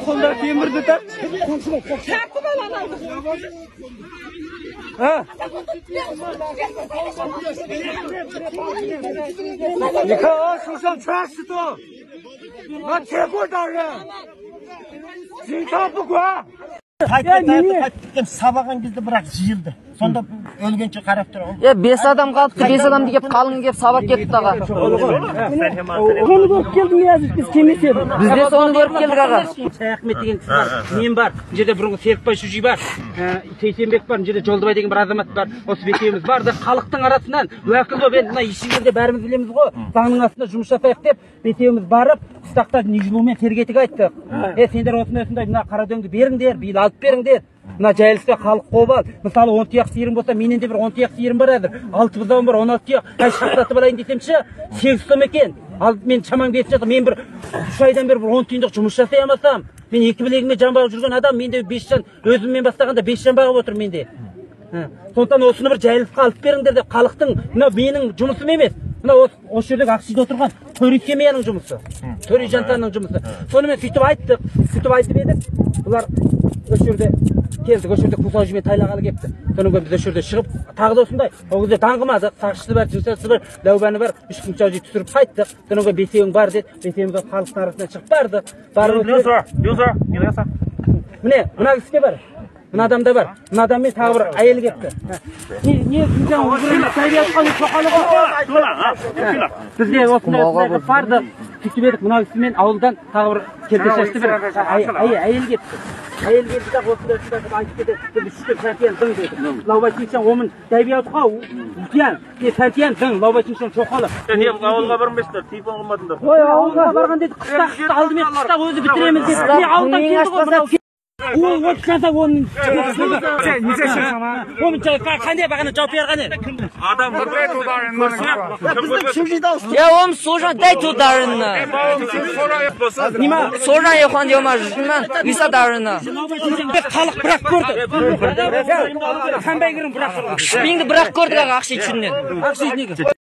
Қолда темірді тартшы. Тартып ал анауды. 你看啊，手上全是刀，那铁棍打人，警察不管。 Қайтып сабаған кезде бірақ жиылды. Сонда өлгенше қарап тұр. 5 адам қалыпты, 5 адам келіп, қалың келіп, сабап кетті аға. Соны көріп келдім, біз кеңес едік. Біз де соны көріп келдік аға. Шаяхмет деген кісі бар, мен бар, мына жерде бұрынғы Серікбай Шүжи бар, Сейсенбек бар, мына жерде Жолдыбай деген бір азамат бар. Осы бесеуіміз бардық. Халықтың арасынан уәкіл болып, енді мына ешкімде бәріміз білеміз ғой, заңның астында жұмыс жасайық деп бесеуіміз барып, қыстақта Нижлумен Сергетік айттық. Сендер осындай осындай мына қарадөңді беріңдер, биыл алып беріңдер. Мына жайылыста халық қобал. Мысалы 10 тұяқ сиырым болса, менен де бір 10 тұяқ сиырым бар әзір. 6 бұзауым бар, 16 тұяқ. Қай шақтатып алайын десемші, 8 сом екен. Ал мен шамам кетіп жатыр. Мен бір 3 айдан бері бір 10 тиындық жұмыс жасай алмасам, мен екі білегіме жан бағып жүрген адам, менде 5 жан, өзіммен бастағанда 5 жан бағып отыр менде. Сондықтан осыны бір жайылысқа алып беріңдер деп халықтың, мына менің жұмысым емес. Мына осы жердегі Ақшиде отырған Төре Семьяның жұмысы. Төре Жантанның жұмысы. Сонымен сөйтіп айттық, сөйтіп айтып едік. Бұлар осы жерде келдік, осы жерде Кусаужимен тайлағалы келіпті. Содан кейін біз осы жерде шығып, тағы да осындай. Ол кезде даңғымадық, сақшысы бар, жынсасы бар, ләубәні бар, 3 күн жау түсіріп қайттық. Содан кейін бесеуің бар деді, бесеуіміз халықтың арасынан шығып бардық. Барып міне, мына кісі де бар. Мына адам да бар. Мына адаммен тағы бір әйел келіпті. Не, бізде осындай осындай бардық, сөйтіп едік, мына кісімен ауылдан тағы бір келте шашты бір әйел келіпті. Әйел келді де осындай осындай қылып айтып кетеді. Біз үштеп сәтиян дың деді. Лаубай Чиншан омын дәбиятқа утиян, не сәтиян дың, Лаубай Чиншан шоқалы. Не ауылға бармайсыңдар, телефон қылмадыңдар. Ой, ауылға барған деді, қыстақ, алдымен қыстақ өзі бітіреміз деді. Не ауылдан келді ғой мынау. 我们手上带头大人呢，手上也黄牛嘛，你们为啥大人呢？ Халық бірақ көрді. Қандай кірін бірақ көрді. Шпиңді бірақ көрдік аға, ақша ішінен. Ақша ішінен.